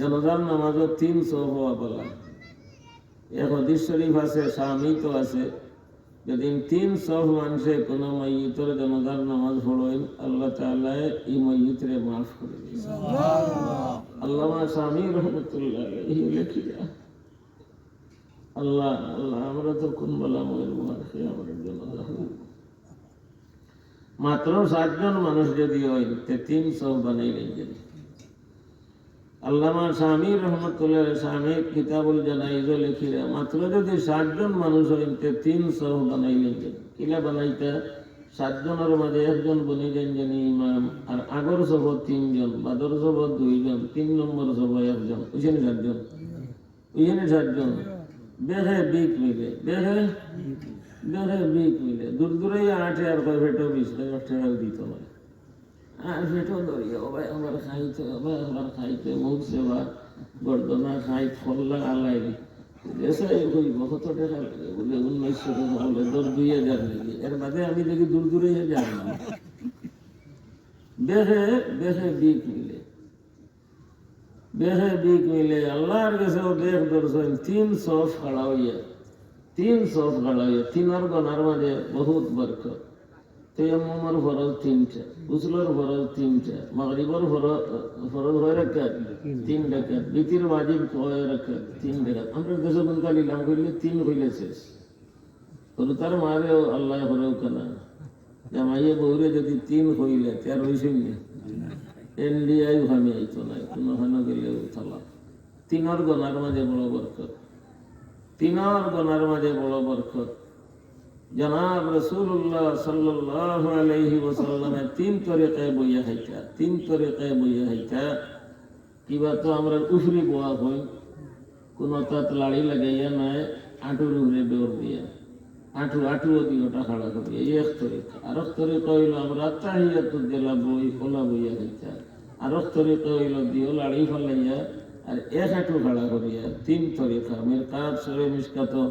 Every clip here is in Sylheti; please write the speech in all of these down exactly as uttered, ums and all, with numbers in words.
জানাজার নামাজও তিন সফ হওয়া বলা। এক হাদিস শরীফ আছে, শামিত আছে, যেদিন তিন সফ মানষে কোনো মাইয়িতর জানাজার নামাজ পড়ইন, আল্লাহ তাআলায় ই মাইয়িতরে মাফ করি দিছে। আল্লামা শামি রহমতুল্লাহ আলাইহি লেখিরা, আল্লাহ, আল্লাহ, আমরা তো কোন বালা মনের মুখে আমরা জানাজা হইব। মাত্র সাতজন মানুষ যদি অইন, তে তিন সফ বানাইলেন যেন। আল্লামা শামি রহমতুল্লাহ শামি কিতাবুল জানাইজও লেখিরা, মাত্র যদি সাতজন মানুষ অইন, তে তিন সফ বানাইলেন যেন। কিলা বানাইতা? সাতজনর মাঝে একজন বনি যাইন যেন ইমাম, আর আগর সফ তিনজন, বাদর সফ দুইজন, তিন নম্বর সফ একজন, বুঝছেন সাতজন? ইহানে সাতজন। বেহে বিক মিলে, বেহে, বেহে বিক মিলে। দূর দূরে আটে আর কয় পেটো বিষ, কয় এক টেকাও দিত না। আর পেটো ধরিয়া, ও ভাই, আমার খাইতে, ও ভাই, আমার খাইতে, মুখ সেবা, গর্দনা খাই, খল্লা আলাই। এসাই কইব, "কত টেকা লাগে?" বলে, "উনিশশো টেকা।" বলে, "ধর, দুই হাজার নাকি?" এর বাদে আমি দেখি দূর দূরে যাই না। বেহে, বেহে বিক মিলে। বেহে বিক মিলে, আল্লাহর গেছে ও বেখ ধরছইন, তিন সফ খাড়া অইয়া, তিন সফ খাড়া অইয়া, তিনর গনার মাঝে বহুত বরকত। তায়াম্মুমর ফরজ তিনটা, গুসলর ফরজ তিনটা, মাগরিবর ফরজ, ফরজ কয় রাকাত? তিন রাকাত। বিতির ওয়াজিব কয় রাকাত? তিন রাকাত। আমরা দেশে কোন কালি লাম কইলে তিন কইলে শেষ। হুরুতার মারেও আল্লায় করেও কেনা। জামাইয়ে বউরে যদি তিন কইলে, তে আর অইছে নি? এনডিআই ওখানে আইতো নাই, কোনো খানো গেলেও তালাক। তিনর গনার মাঝে বড় বরকত, তিনর গনার মাঝে বড় বরকত। জনাব রাসূলুল্লাহ সাল্লাল্লাহু আলাইহি ওয়াসাল্লামে তিন তরিকায় বইয়া খাইতা, তিন তরিকায় বইয়া খাইতা। কিবা তো আমরা উফরি বওয়া কই, কোনো তাত লাড়ি লাগাইয়া নায়, আঁটুর উপরে ডোর দিয়া, আঁটু, আঁটুও দুইটা খাড়া করিয়া, এই এক তরিকা। আর এক তরিকা অইল আমরা তাহিয়াতুত যেলা বই, ওলা বইয়া খাইতা। আর এক তরিকা অইল দিও লাড়ি ফালাইয়া, আর এক আঁটু খাড়া করিয়া, তিন তরিকা। মিরকাত শরে মিশকাত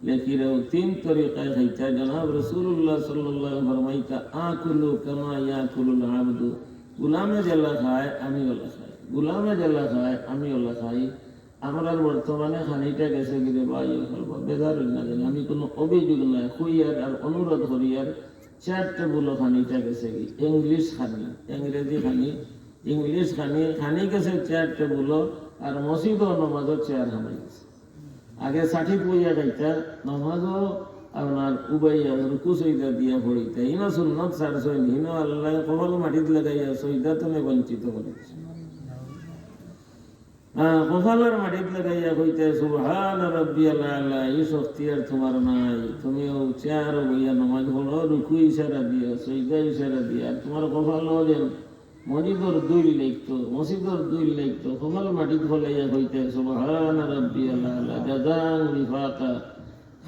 লেখিরাও তিন তরিকায় খাইতা। জনাব রাসূলুল্লাহ সাল্লাল্লাহু আলাইহি ওয়াসাল্লাম ফরমাইতা, "আকুলু কামা ইয়াকুলুল আবদু।" গুলামে যেলা খায়, আমি ওলা খাই। গুলামে যেলা খায়, আমি ওলা খাই। আমরার বর্তমানে খানিটা গেছে গি রে ভাই, অকল বেজার অইন না যেন। আমি কোনো অভিযোগ নাই, কইয়ার আর অনুরোধ করিয়ার, চেয়ার টেবুলও খানিটা গেছে গি। ইংলিশ খানি, ইংরেজি খানি, ইংলিশ খানি, খানি গেছে চেয়ার টেবুলও, আর মসজিদও নমাজও চেয়ার হামাই গেছে। আগে ষাটিত বইয়া খাইতা, নমাজও আপনার উবাইয়া রুকু সইদা দিয়া পড়িতা। হিনো সুন্নত ছাড়ছইন, হিনো আল্লায় কপাল মাটিত লাগাইয়া সইদা তনে বঞ্চিত করিছে। হ্যাঁ, কপালর মাটিত লাগাইয়া কইতা, "সুবহান রাব্বিয়াল আলা, ই শক্তি আর তুমার নাই। তুমি অউ চেয়ারো বইয়া নমাজ পড়ো, রুকু ইশারা দিয়া, সইদা ইশারা দিয়া, আর তুমার কপালও যেন মসজিদর দুইল লাগতো, মসজিদর দুইল লাগতো।" কপাল মাটিত ফলাইয়া কইতা, "সুবহান রাব্বিয়াল আলা, জাযান উইফাকা।"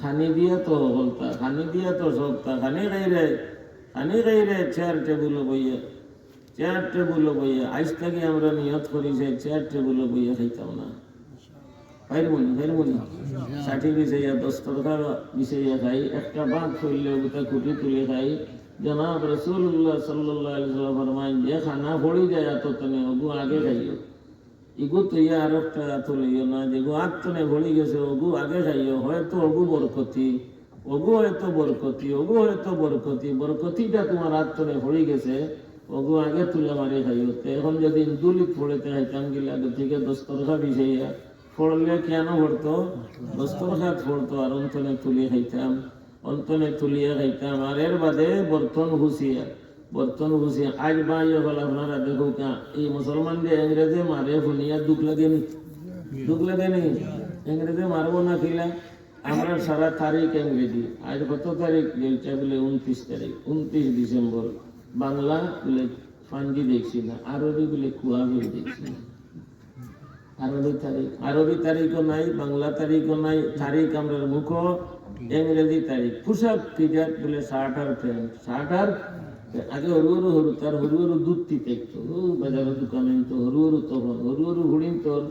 খানি দিয়া তো হকলতা, খানি দিয়া তো সবতা, খানি খাইরায়, খানি খাইরায় চেয়ার টেবুলো বইয়া, চেয়ার টেবুলো বইয়া। আইজ থাকি আমরা নিয়ত করি যে চেয়ার টেবুলো বইয়া খাইতাম না। পাইরমু নি, পাইরমু নি? ষাটি বিছাইয়া, দস্তরখান বিছাইয়া খাই, একটা ভাত পড়লে অগুতা কুটি তুলি খাই। জনাব রাসূলুল্লাহ সাল্লাল্লাহু আলাইহি ওয়াসাল্লাম ফরমাইন, যে খানা পড়ি যায় আতো তনে, অগু আগে খাইও। ইগু তো ইয়া আর একটা আতো লইও না, যেগু আত তনে পড়ি গেছে, অগু আগে খাইও। হয়তো অগু বরকতি, অগু হয়তো বরকতি, অগু হয়তো বরকতি, বরকতিটা তুমার আত তনে পড়ি গেছে, অগু আগে তুলা মারি খাইও। তে এখন যদি দুলিত পড়ে তে খাইতাম গিলা, গতিকে দস্তরখান বিছাইয়া পড়লে কেন পড়তো? দস্তরখান পড়তো, আর অন তনে তুলি খাইতাম, অন তনে তুলিয়া খাইতাম। আর এর বাদে বর্তন হুসিয়া, বর্তন হুসিয়া। আইজ ভাই অকল আপনারা দেখউক্কা, ই মুসলমানরে ইংরেজে মারে হুনিয়া দুখ লাগে নি? দুখ লাগে নি? ইংরেজে মারবো না কিলা? আমরার সারা তারিখ ইংরেজি। আইজ কত তারিখ? যেইটা বুলে ঊনত্রিশ তারিখ, ঊনত্রিশ ডিসেম্বর। বাংলা বুলে পাঞ্জি দেখছি না, আরবি বুলে কুয়াবিল দেখছি না। আরবি তারিখ, আরবি তারিখও নাই, বাংলা তারিখও নাই, তারিখ আমরার মুখো, ইংরেজি তারিখ। পোশাক কি জাত বুলে শার্ট আর প্যান্ট, শার্ট আর প্যান্ট। আগে হুরু হুরু হুরুতার হুরু হুরু ধুতি থাকতো, ও বাজারো দোকানো তো হুরু হুরু তখন, হুরু হুরু হুড়িন তোর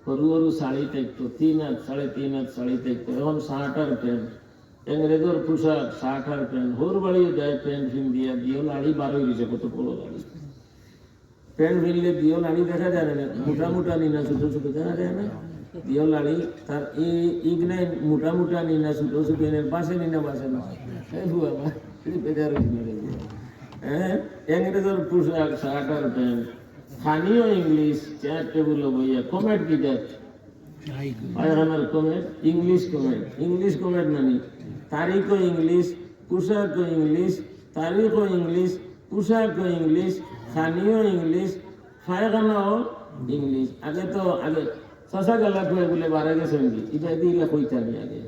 হুরু হুরু শাড়ি থাকতো, তিন আত, সাড়ে তিন আত শাড়ি থাকতো, এখন শার্ট আর প্যান্ট। ইংরেজর পোশাক, শার্ট আর প্যান্ট, হউর বাড়িও যায় প্যান্ট ফিন্দিয়া, দিও লাড়ি বারই দিছে, কত বড় লাড়ি। প্যান্ট ফিরলে দিও লাড়ি দেখা যায় না, মোটা মোটা নি না ছোট ছোট দেখা যায় না, দিও লাড়ি। তার এই ইগনাই মোটা মোটা নি না ছোট ছোট, এনে বাসে নি না বাসে না, এই ফুয়া বা, এই বেকার হইছে না রে। হ্যাঁ, ইংরেজর পোশাক, শার্ট আর প্যান্ট, স্থানীয় ইংলিশ, চেয়ার টেবিল বইয়া, কমেট কি দেয়? পায়খানার comet, English comet, English comet মানে তারিখও ইংলিশ, পোশাকও ইংলিশ, তারিখও ইংলিশ, পোশাকও ইংলিশ, স্থানীয় ইংলিশ, পায়খানাও ইংলিশ। আগে তো, আগে চাচা গেলা কই বুলে বারে গেছে নাকি? ইটা ইতে ইলা কইতা নি আগে।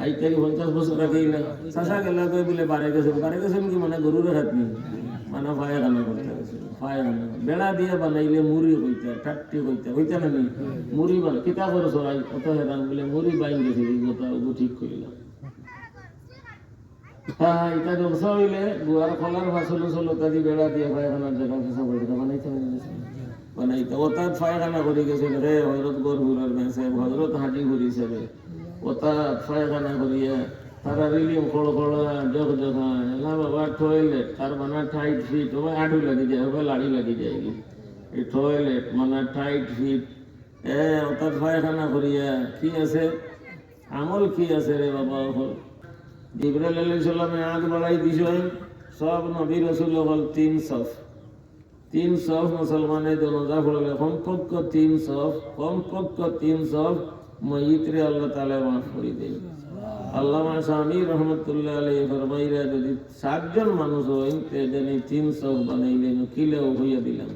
আইজ থাকি পঞ্চাশ বছর আগে ইলা চাচা গেলা কই বুলে বারে গেছে, বারে গেছে নাকি মানে গরুরে খাত নি? মানে পায়খানা করতা গেছে, পায়খানা। বেড়া দিয়া বানাইলে মুড়ি কইতা, টাট্টি কইতা, কইতা না নি? মুড়ি বানা-, কিতা করছো আইজ? অত হেরান বুলে মুড়ি বাইন গেছে, এই কথা ওগো ঠিক কইলাম। হ্যাঁ, ইটা ব্যবসা হইলে গুয়ার খোলার ফাসল উসল ওতা দি বেড়া দিয়া পায়খানার জাগা পেশাবর জাগা বানাইতা পারে না। বানাইতা। ওতাত পায়খানা করি গেছে রে, হজরত গরহুরার মেসাব, হজরত হাজি ঘুরি সাবে। ওতাত পায়খানা করিয়া, তারা রিলিম খড়খড়া, জখ জখা, এলা বাবা টয়লেট, তার মানে টাইট ফিট, ওবা আডু লাগি যায়, ওবা লাড়ি লাগি যায়। এই টয়লেট, মানে টাইট ফিট, এ, ওতাত পায়খানা করিয়া, কি আছে? আমল কি আছে রে বাবা? অখন জিবরাইল আলাইহিস সালামে আত বাড়াই দিছইন, সব নবী রসুল অকল তিন সফ। তিন সফ মুসলমানে জানাজা পড়লে কমপক্ষ তিন সফ, কমপক্ষ তিন সফ মইয়িতরে আল্লাহ তাআলা মাফ করি দেইন। আল্লামা শামী রহমতুল্লাহ আলাইহি ফরমাইরা, যদি সাতজন মানুষ অইন, তে জানি তিন সফ বানাইলে নকিলেও হইয়া দিলাম।